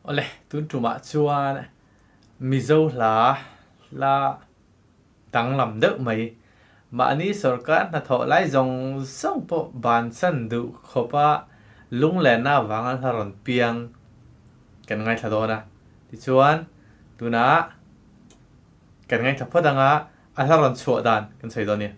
Awle, tun tumah chuan Mizo hla hla danglam deuh mai. Mahni sorkar hnathawh lai zawng zawng pawh bansan duh khawpa lunglenna avanga hla rawn piang kan ngaithla dawn a. Tichuan, tunah kan ngaithla phawt anga a hla rawn chhuah dan kan sawi dawn a ni.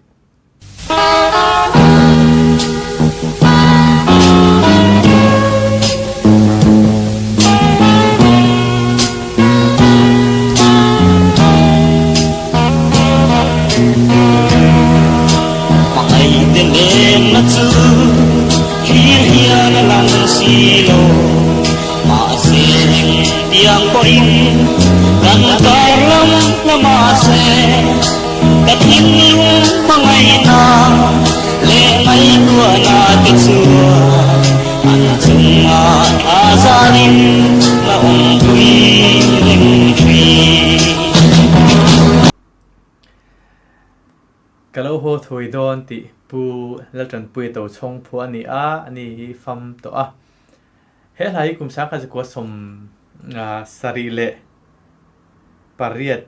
Hmangaihte lenna chu thlir hian a lang si lo, mahse engtiang pawhin kan kar lam hla mahse. Ka thinlung hmangaihna leh ngaihtuahna te chuan an chunga thla zarin la awmpui reng thin. Ka lo haw thawi dawn tih Pu Laltanpuia Tochhawng phuah a ni a, ani hi fam tawh a. He hla hi kum sangkhat zakua 78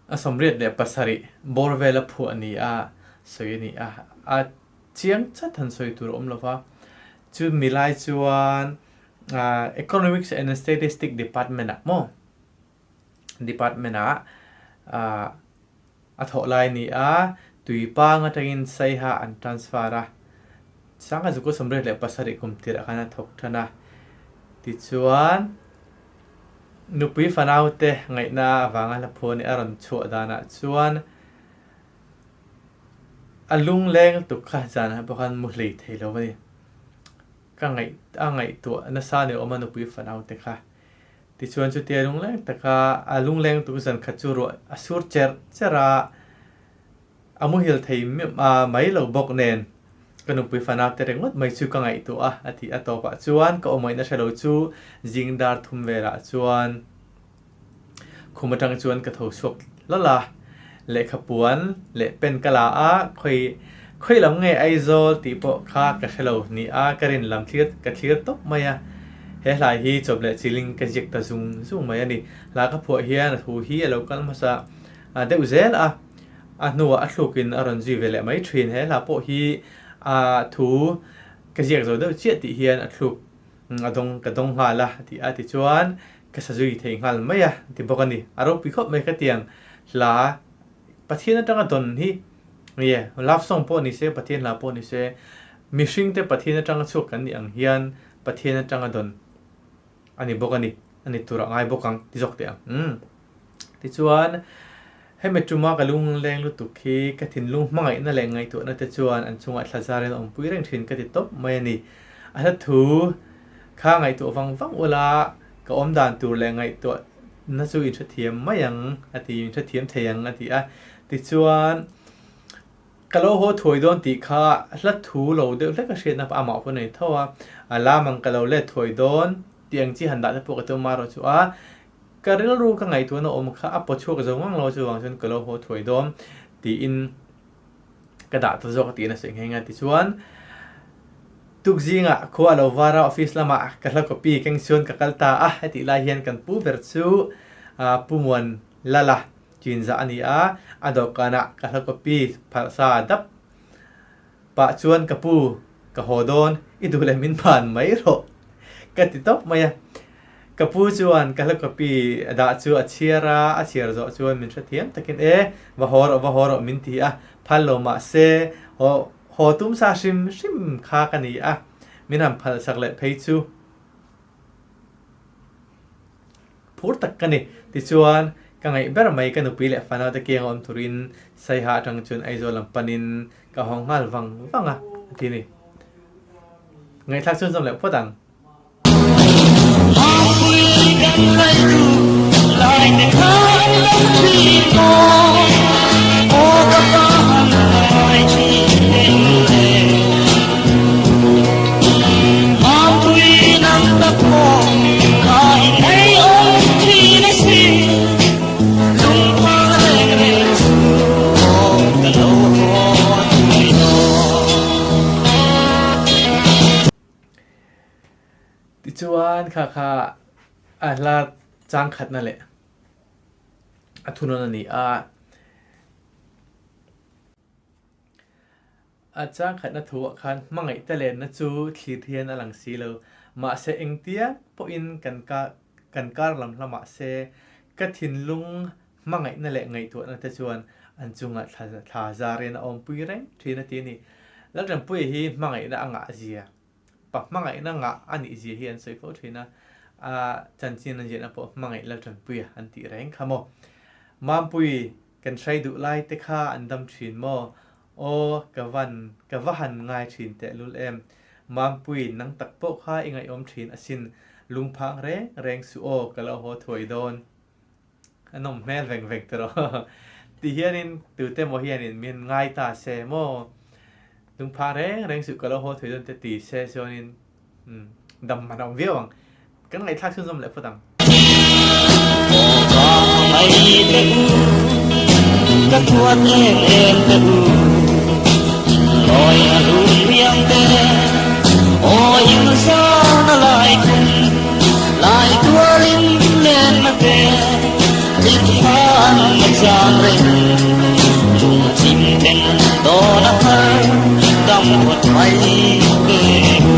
A 87 bawr vela phuah a ni a, sawi a ni a. A chiang chat han sawi tur a awm lo va. Chu mi lai chuan Economics and Statistics Department ah maw department ah a thawh lai a ni a, Tuipang atangin Saiha an transfer a. Sangha Zuku 87 kum tirah khan a thawk than a. Tichuan. Nupui fanaute ngaihna avanga hla phuah nih a rawn chhuah danah chuan a lungleng lutuk kha zanah pawh khan mu hlei thei lo a ni. Ka ngaih a ngaihtuah nasa a ni awm a nupui fanaute kha. Tichuan chutia lungleng taka a lungleng lutuk zan khat chu ruah a sur cherh cherh a. A muhil thei mai lo bawk nen ka nupui fana te ringawt mai chu ka ngaihtuah a, a ti a. Tawpah chuan ka awmawihna hre lo chu zing dar thum velah chuan khum atang chuan ka tho chhuak hlawlh a, lehkha puan leh pen ka la a, khawi khawi lam nge Aizawl tih pawh kha ka hre lo ni a, ka rin lam thlir ka thlir tawp mai a. He hlai hi chawp leh chiling ka ziak ta zung zung mai a ni. Hla ka phuah hian a thu hi a lo kal hmasa deuh zel a. A hnuah a thlukin a rawn zui ve leh mai thin. He hla pawh hi a thu ka ziak zo deuh chiah tih hian a thluk a dawng ka dawng nghal a ti a tichuan ka sa zui thei nghal mai a ti bawk a ni. A ropui khawp mai khatiang hla Pathian atanga dawn hi nge love song pawh ni se Pathian hla pawh ni se mihringte Pathian atanga chhuak kan nih ang hian Pathian atanga dawn a ni bawk a ni a ni tur a ngai bawk ang ti zawk teh ang. Umm. Tichuan, hemi tuma ka lungleng lutuk hi ka thinlung hmangaihna leh ngaihtuahna te chuan an chungah thla zarin a awmpui reng thin ka ti tawp mai a ni. A hla thu kha ngaihtuah vang vang ula ka awm dan tur leh ngaihtuahna chu in hrethiam mai ang a ti, in hrethiam thei ang a ti a. Tichuan, ka lo haw thuai dawn tih kha hla thu lo deuh hlek a hriatna amah pawh a nei tho a, a lam ang ka lo let thuai dawn tih ang chi han dah te pawh ka tum amaherawhchu chu a, Ka rilru ka ngaihtuahna awm kha a paw chhuak zo ngang lo chuvang chuan ka lo haw thuai dawn tiin ka dah ta zawk a tiin a sawi nghe nghe. Tichuan tukzingah khua a lo var a, office lamah ka hla copy keng chuan ka kal ta a, hetih lai hian kan pu ber chu Pu Muan Lala chinzah a ni a, a dawhkanah ka hla copy phalh sa dap pah chuan ka pu ka haw dawn i duh leh min phan mai rawh ka ti tawp mai a. Ka pu chuan ka hla copy a dah chu a chhiar a, a chhiar zawh chuan min hrethiam takin e va haw rawh va haw rawh min ti a, phal lo mah se haw haw tum sa hrim hrim kha ka ni a, min han phal sak leh phei chu. Phur tak ka ni. Tichuan, ka ngaih ber mai ka nupui leh fanaute kianga awm turin Saiha atang chuan Aizawl lam panin ka hawng nghal vang vang a, a ti a ni. Ngaihthlak chhunzawm leh phawt ang. Tichuan kha kha a hla chang khatna leh a thunawn a ni a. A chang khatna thuah khan hmangaih te lenna chu thlir hian a lang si lo. Mahse engtia pawhin kan kan kar lam hla mahse ka thinlung hmangaihna leh ngaihtuahna te chuan an chungah thla thla zarin a awmpui reng thin a ti a ni. Laltanpuia hi hmangaihna a ngah zia, pa hmangaihna ngah a nih zia hi an sawi fo thin a, a chanchin an ziahna pawh hmangaih Laltanpuia an tih reng kha maw. Mampui kan hrai duh lai te kha an dam thin maw? Aw, ka van, ka va han ngai thin tehlul em. Mampui, nang tak pawh kha i ngaihawm thin asin, lungphang reng reng suh aw, ka lo haw thuai dawn. A nawm hmel veng veng tiraw. Ti hianin tute maw hianin min ngai ta se maw, lungphang reng reng suh ka lo haw thuai dawn te ti se chuanin dam man a awm viau ang. Kan ngaihthlak chhunzawm leh phawt ang. Aw ka ngai te u, ka thuat em em te u, lawi a lun riang te, aw in zan a lai thum, lai tualin len na te, thil khan a chang reng, lung chim then dawn a har, dam phawt mai te u.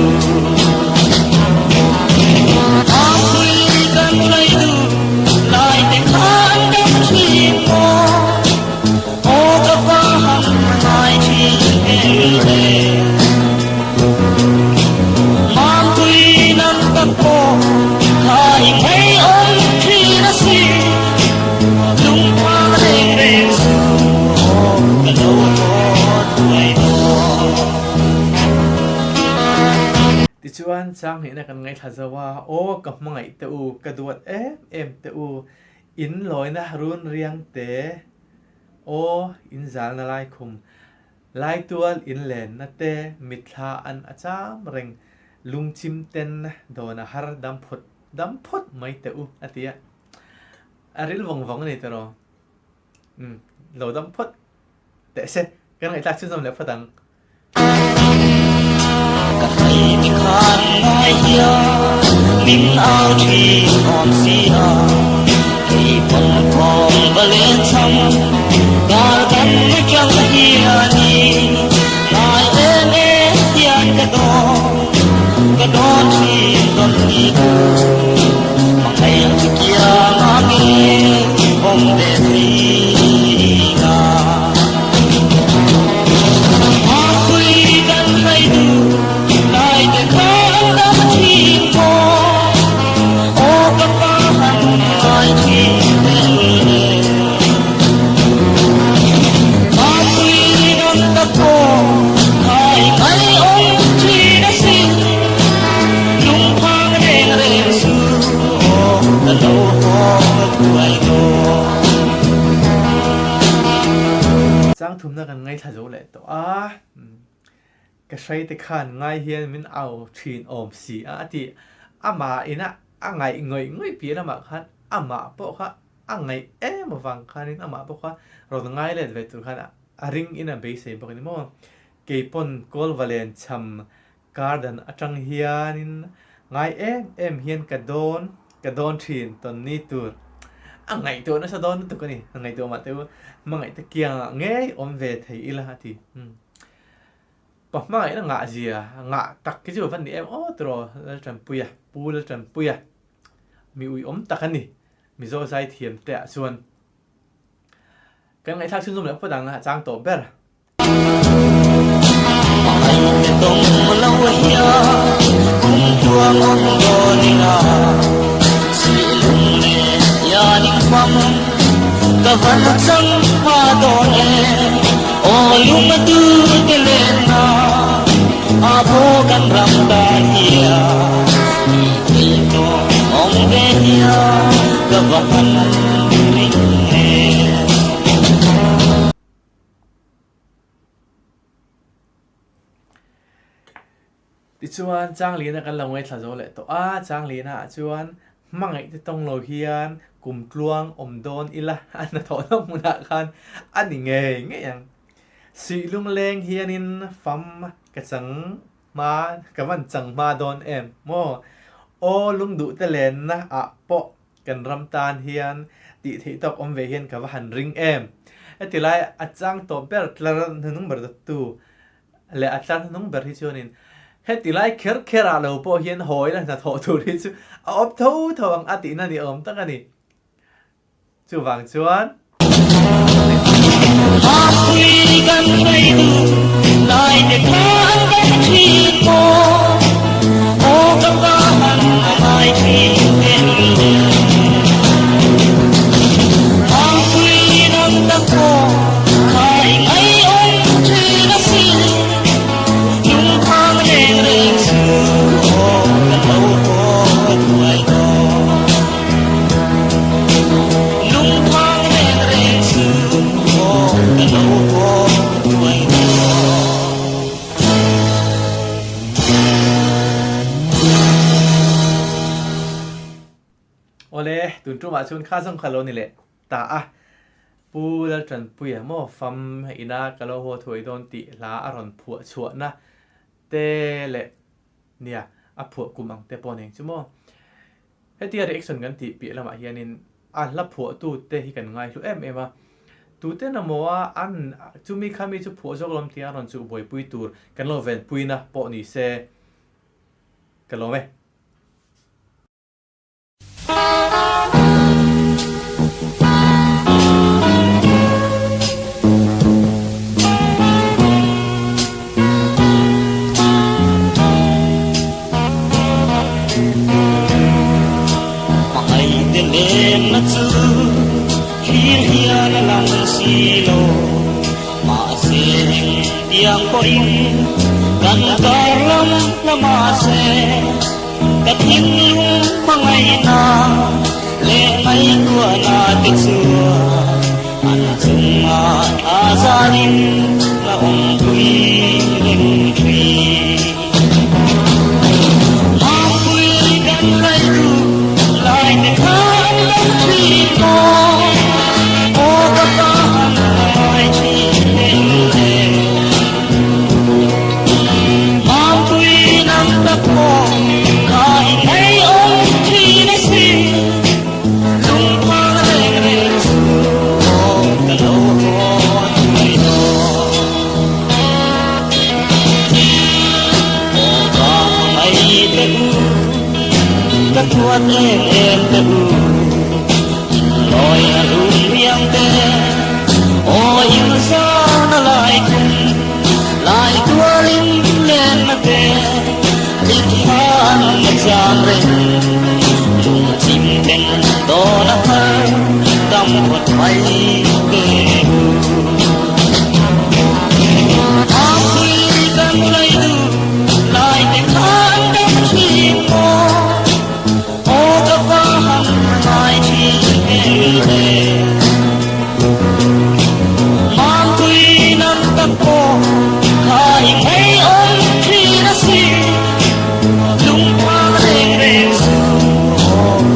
Tichuan, Changhnihna kan ngaithla zo a, Aw ka hmangaih teh u, ka duat em em teh u, in lawina run riang te, aw in zalna lai khum, laitual in lenna te, mitthla an a cham reng, lungchim ten dawn a har dam phawt dam phawt mai teh u, a ti a. A ril vawng vawng a ni tiraw? Umm, lo dam phawt teh se, kan ngaihthlak chhunzawm leh phawt ang. Ka hei ti khan ngai hian min au thin awm si a, kei pawn khawm va len cham kar kan atang hianin ngai em em hian ka dawn ka dawn thin dawn ni chu hmangaih chu kiang a nge awm ve thei nga. Chang thumna kan ngaithla zo leh tawh a, ka hrai te khan ngai hian min au thin awm si a a ti. Amah ina a ngaih ngawih ngawih piah lamah khan amah pawh kha a ngaih em avang khanin amah pawh kha rawn ngai let ve tur khan a ring in a beisei bawk a ni maw. Keipawn Kawlvalen cham Garden atang hianin ngai em em hian ka dawn ka dawn thin tawn ni tur a ngaihtuah nasa dawn lutuk a ni. A ngaihtuah mah teu hmangaih te kiangah ngei awm ve thei ila a ti. Pa hmangaihna ngah zia ngah tak hi chu a va ni em aw tiraw Laltanpuia Pu Laltanpuia mi uiawm tak a ni Mizo zaithiam te ah chuan kan ngaihthlak chhunzawm leh phawt ang a chang tawh ber. Tichuan, Changlina kan lo ngaithla zo leh tawh a, Changlina ah chuan hmangaih te tawng lo hian kum tluang awm dawn ila a hnathawhna hmunah khan a ni ngei ngei ang. Suih lungleng hianin fam ka chang hma, ka van chang hma dawn em maw? Aw lungduh te lenna ah pawh kan ram tan hian tih theih tawk awm ve hian ka va han ring em. Heti lai a chang tawp ber tlar hnuhnung ber dawttu leh a tlar hnuhnung ber hi chuanin heti lai kher kher ah lo pawh hian hawi la hnathawh tur hi chu a awp tho tho ang a tihna ni awm tak a ni. Chuvang chuan. Lungphang reng reng suh aw ka lo haw thuai dawn. Awle, tun tumah chuan kha zawng kha lo ni leh ta a. Pu Laltanpuia maw fam ina ka lo haw thuai dawn tih hla a rawn phuah chhuahna te leh nia a phuah kum ang te pawh nen chu maw. Hetia reaction kan tih piah lamah hianin a hla phuahtute hi kan ngaihlu em em a, tuten emaw a an chumi khami chu phuah zawk lawm tia rawn chuh buaipui tur kan lo venpuina pawh ni se ka lawm e. Hmangaihte lenna chu thlir hian a lang si lo, mahse engtiang pawhin kan kar lam hla mahse ka thinlung hmangaihna leh ngaihtuahna te chuan an chungah a zarin la awmpui reng thin. Mangpui kan hlaitu lai te khan lo thin maw, aw ka pa han ngai thin reng e. Mangpui nang tak maw ka inngei awm thin asin. Lungphang reng reng chu aw ka lo haw thuai dawn. Aw ka hmangaih te u, ka thuat em em te u, in lawi a lum riang te, aw in zan a lai thum, lai tualin lenna te. Mitthlan a cham reng, lungchim ten dawn a har, dam phawt mai te u. Mangpui kan hlei duh, lai te khan dam thin maw, aw ka va han ngai thin em le. Mangpui nang tak pawh kha i ngei awm thin asin, lungphang reng reng suh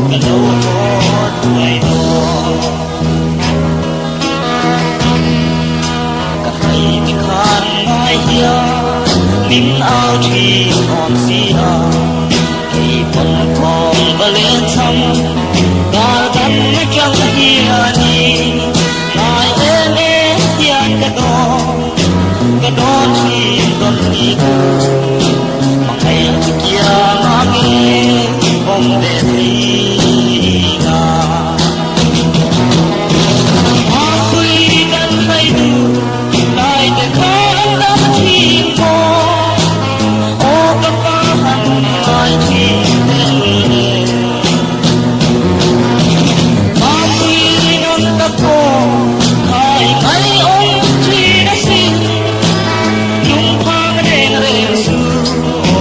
ka lo haw thuai dawn. Ka hlei ti khan ngai hian min au thin awm si a, kei pawn khawm va len cham kar kan atang hianin ngai em em hian ka dawn, ka dawn thin dawn ni ku hmangaih chu kiang a nge awm ve thei nga. Mangpui kan hlei duh lai te khan dam thin maw, aw ka pa han ngai thin reng e. Mangpui nang ka pawh khai ngai awm thin asin, lungphang reng reng suh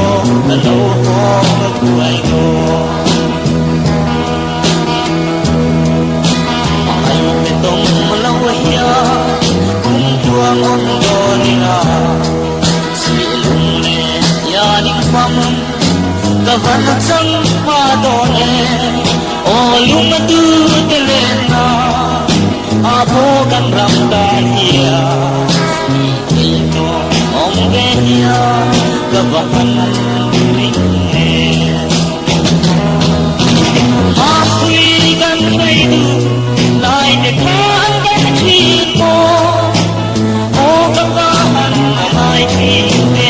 aw ka lo haw thuai dawn. Hmangaihte tawng lo hian kumtluang awm dawn ila, Sihlung leh hianin fam ka van chang hma dawn e. Aw lung a tu te lenna a phaw kan ram tan hian, Tih theih tawh awm ve hian ka va han ring em. ngai thin te.